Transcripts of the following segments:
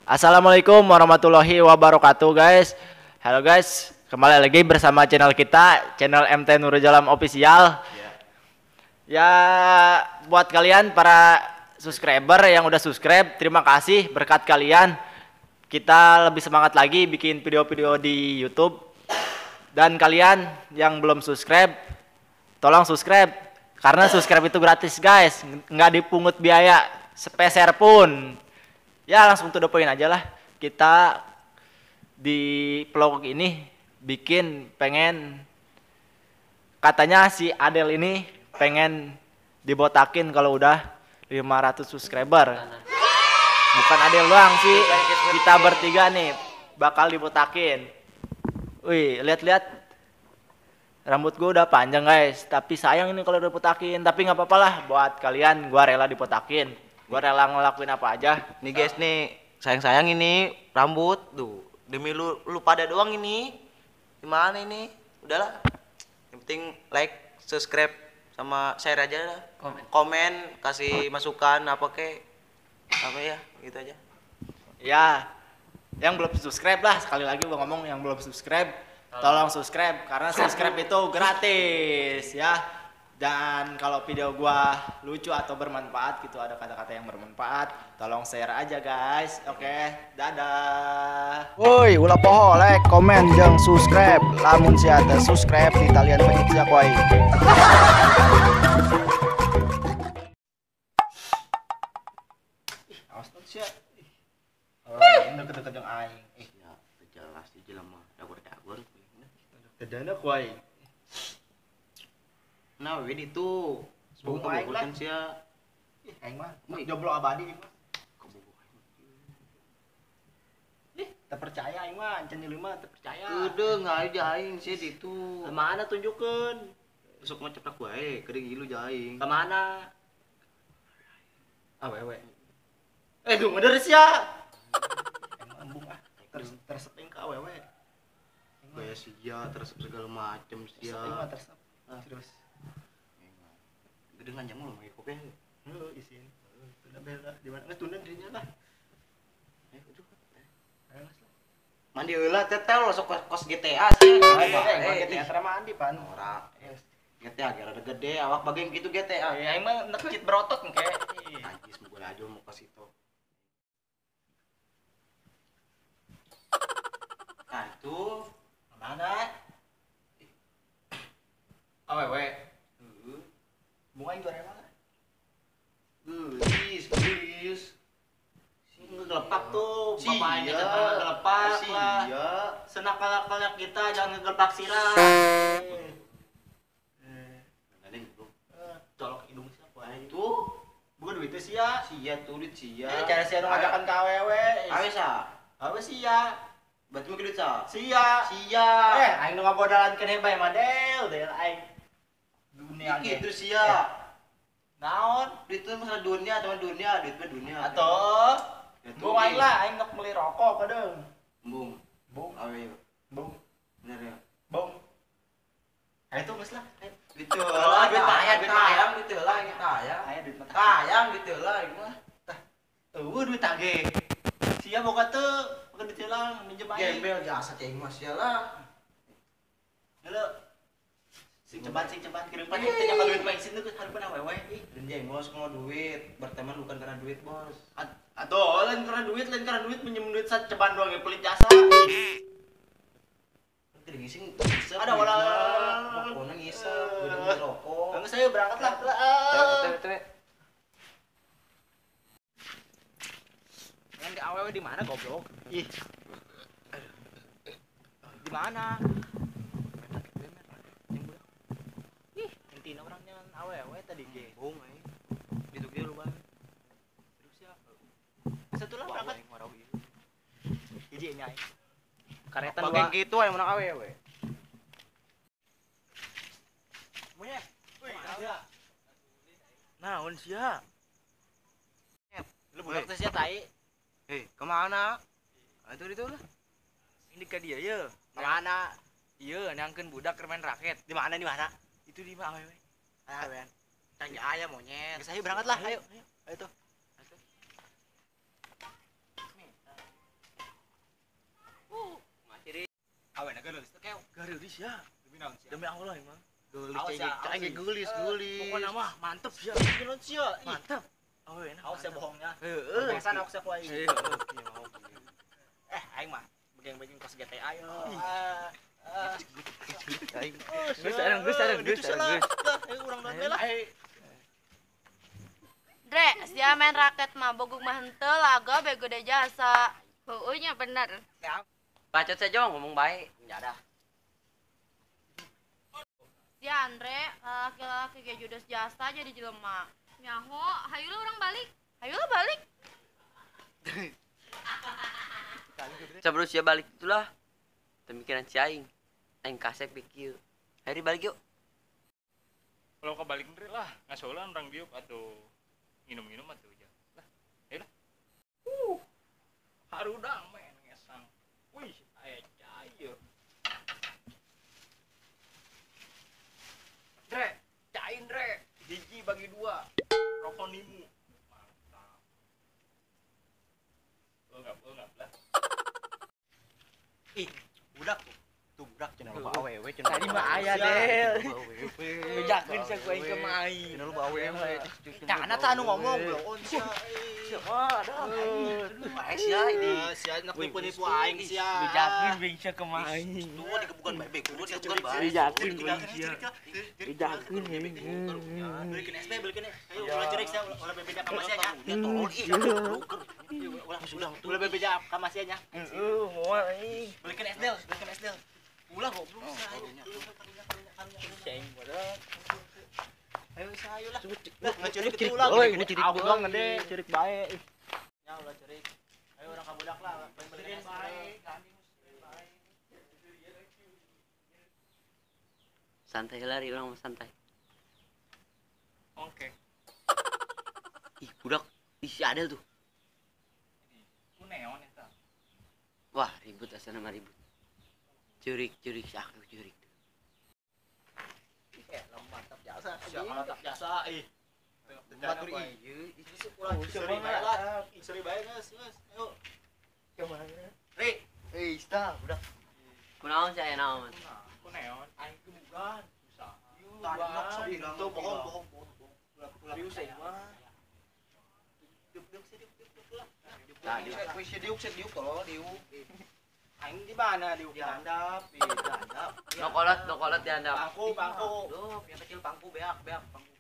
Assalamualaikum warahmatullahi wabarakatuh guys. Halo guys, kembali lagi bersama channel kita, channel MT Nurul Jolam Official. Ya, buat kalian para subscriber yang udah subscribe, terima kasih, berkat kalian kita lebih semangat lagi bikin video-video di YouTube. Dan kalian yang belum subscribe, tolong subscribe, karena subscribe itu gratis guys, nggak dipungut biaya sepeser pun. Ya langsung to the point aja lah. Kita di vlog ini bikin pengen, katanya si Adel ini pengen dibotakin kalau udah 500 subscriber. Bukan Adel doang sih, kita bertiga nih bakal dibotakin. Wih, lihat-lihat rambut gue udah panjang guys, tapi sayang ini kalau udah dibotakin. Tapi nggak apa-apa lah, buat kalian gue rela dibotakin. Gua rela ngelakuin apa aja. Nih guys nih, sayang-sayang ini rambut tuh. Demi lu pada doang ini. Gimana ini? Udahlah. Yang penting like, subscribe sama share aja lah. Komen, kasih masukan apa kek. Apa ya, gitu aja. Ya. Yang belum subscribe lah, sekali lagi gua ngomong yang belum subscribe, tolong subscribe karena subscribe itu gratis ya. Dan kalau video gua lucu atau bermanfaat gitu, ada kata-kata yang bermanfaat, tolong share aja guys. Oke, dadah. Woi, ulah poho like, komen, jeung subscribe. Lamun sia teu subscribe di talian pencit sia ku aing. Ih, awas tuh sia. Deket-deket jeung aing. Ih, ya jelas di jelema dagur-dagur. Teu dana ku aing. Nah, weh itu Bung aing lah. Sia. Ih, aing mah jomblo abadi aing mah. Ih, terpercaya aing mah, ancan jelema terpercaya. Udah enggak aja aing sia ditu. Kemana tunjukkeun? Besok mah ceplak wae, geuring ilu aing. Kemana? Awewe. Eh, duh ngeder sia. Emang embung ah, terseping ka awewe. Gaya sia, tersep segala macem sia. Tersep mah tersep. Terus gede nganjang lu make kopi. Heuh, isin. Tunda bela di mana? Geus tunda dirinya lah. Eh, udah. Ayo lah. Mandi heula tetel sok kos GTA sih. GTA tara mandi pan. Ora. GTA ge rada gede awak bagian gitu GTA. Ya aing mah nekcit berotot engke. Najis mah aja mau ke situ. Nah, itu mana? Awewe. Bunga yang juara mana? Geus, geus. Si ngegelepak tuh, bapak aing jangan pernah ngegelepak lah. Senakal-nakalnya kita jangan ngegelepak sirah. Colok hidung siapa? Itu bukan duitnya sia. Sia tuh duit sia. Cara sia nu ngajakan ka awewe. Awe sa. Awe sia. Berarti mah duit sa. Sia. Sia. Aing nu ngabodalan keneh bae mah del, del aing. Dunia gitu sia. Naon? Duit itu masalah dunia, teman dunia, duit mah dunia. Atuh. Bung aing lah, aing nok meuli rokok kadeung. Bung. Bung. Awe. Bung. Bener ya? Bung. Ayo tuh geus lah. Duit lah, duit tayang, duit tayang, duit lah, duit tayang. Aya duit mah. Tayang gitu lah ieu mah. Tah. Eueuh duit tage. Sia boga teu, boga duit lah minjem aing. Gembel jasa cing mah sia lah. Halo. Sing ceban kirim pan teh nyaka duit mah isin teh hareupeun awewe. Ih, jeng bos mau duit, berteman bukan karena duit, Bos. Atuh, lain karena duit minjem duit saceban doang ge pelit jasa. Teu ngising bisa. Ada wala. Pokona ngisep, udah rokok. Geus ayo berangkat lah. Teh. Ngan di awewe di mana goblok? Ih. Di mana? Tina orangnya awewe tadi ge. Bung aing. Ditu ge lu bae. Terus ya. Satu lah berangkat. Hiji nya aing. Karetan dua. Bagian gitu aing menang awewe. Monyet. Wih, sia. Naon sia? Lu budak teh sia tai. Hei, kemana? Itu itu lah. Ini ka dia ye. Kemana? Ieu nangkeun budak keur main raket. Di mana di mana? Itu di mana awewe? Awewe. Canggih ayam monyet. Geus ayo berangkat lah, ayo. Ayo tuh. Awena geulis teh kew. Geulis ya. Demi naon sia? Demi Allah emang. Geulis cai geulis geulis. Pokona mah mantep sia. Naon sia? Mantep. Awena. Awas ya bohongnya. Heeh. Biasa aku sia ku aing. Heeh. Aing mah begeng-begeng kos GTA yo. Geus sareng geus sareng geus sareng. Urang doang lah. Dre, sia main raket mah boguk mah henteu laga bego de jasa. Heueuh nya bener. Bacot saja ngomong baik. Ya dah. Si Andre, laki-laki ge judes jasa jadi jelema. Nyaho, hayu lah urang balik. Hayu lah balik. Sebelum sia balik itulah pemikiran si aing. Aing kasep kieu. Hari balik yuk. Kalau kebalik ndre lah, ngasolan urang diuk atuh nginum-nginum atuh ja. Lah, ayo lah. Harudang men ngesang. Wih, aya cai yeuh. Dre, cai Dre, hiji bagi dua. Rokok nimu. Mantap. Enggak lah. Ih, budak tuh. Tuh budak cenah loba awewe cenah. Tadi mah aya Del. Bejakeun sia ku aing ke mah aing. Cenah loba awewe. Tah tah anu ngomong bloon sia. Siapa ada Bae sia ini. Sia nak nipu-nipu aing sia. Bejakeun bing sia ke mah aing. Tuh digebukan bae bego digebukan bae. Bejakeun bing sia. Bejakeun bing. Belikin SB, belikin. Ayo ulah cerik sia, ulah bebeja ka masih nya. Tolol ih. Ulah ulah bebeja ka masih nya. Heeh, moal aing. Belikin SD, belikin SD. Ulah goblok sia. Aing bodoh. Ayo sia ayo lah. Lah ngecerik itu ulah. Ini cerik doang gede, cerik bae. Ya ulah cerik. Ayo urang ka budak lah, belikin bae. Santai lari urang mah santai. Oke. Ih, budak. Ih, si Adel tuh. Ku neon eta. Wah, ribut asana mah ribut. Curik-curik si aku curik. Mantap jasa. Siapa mantap jasa ih. Batur ieu, ulah seri bae lah. Seri bae geus, geus. Ayo. Kemana? Ri. Eh, stop, udah. Kunaon sia naon? Ku neon aing gebugan. Susah. Tadi tuh bohong, bohong, bohong. Ulah Serius aing mah. Diuk diuk diuk diuk lah. Tadi Wis diuk diuk tolol diuk. Aing di mana diuk? Dihandap, dihandap. Nokolot, nokolot dihandap. Pangku, pangku. Duh, yang kecil pangku beak, beak pangku.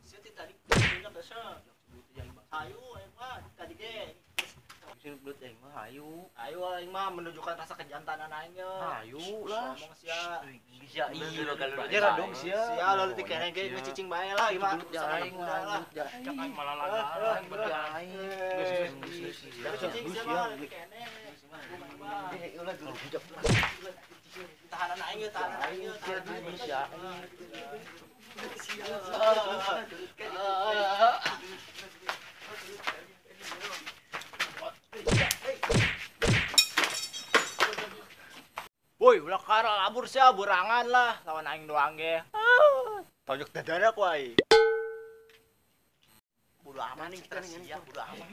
Sia teh tadi punya desa. Ayo aing mah tadi ge. Sini belut aing mah hayu. Ayo aing mah menunjukkan rasa kejantanan aing ye. Hayu lah. Ngomong sia. Bisa iya kalau Ya radong sia. Sia lalu ti kene ge ngecicing bae lah ieu mah. Belut aing lah. Cak aing malah lagaran bener. Aing. Geus geus geus. Cicing sia mah ti kene. Ulah dulu. Tahanan aing ye, tahanan aing ye, tahanan aing. Bisa. Woi, ulah kara labur sia burangan lah lawan aing doang ge. Tonjok dadana ku aing. Bodo amat nih kita sia, bodo amat.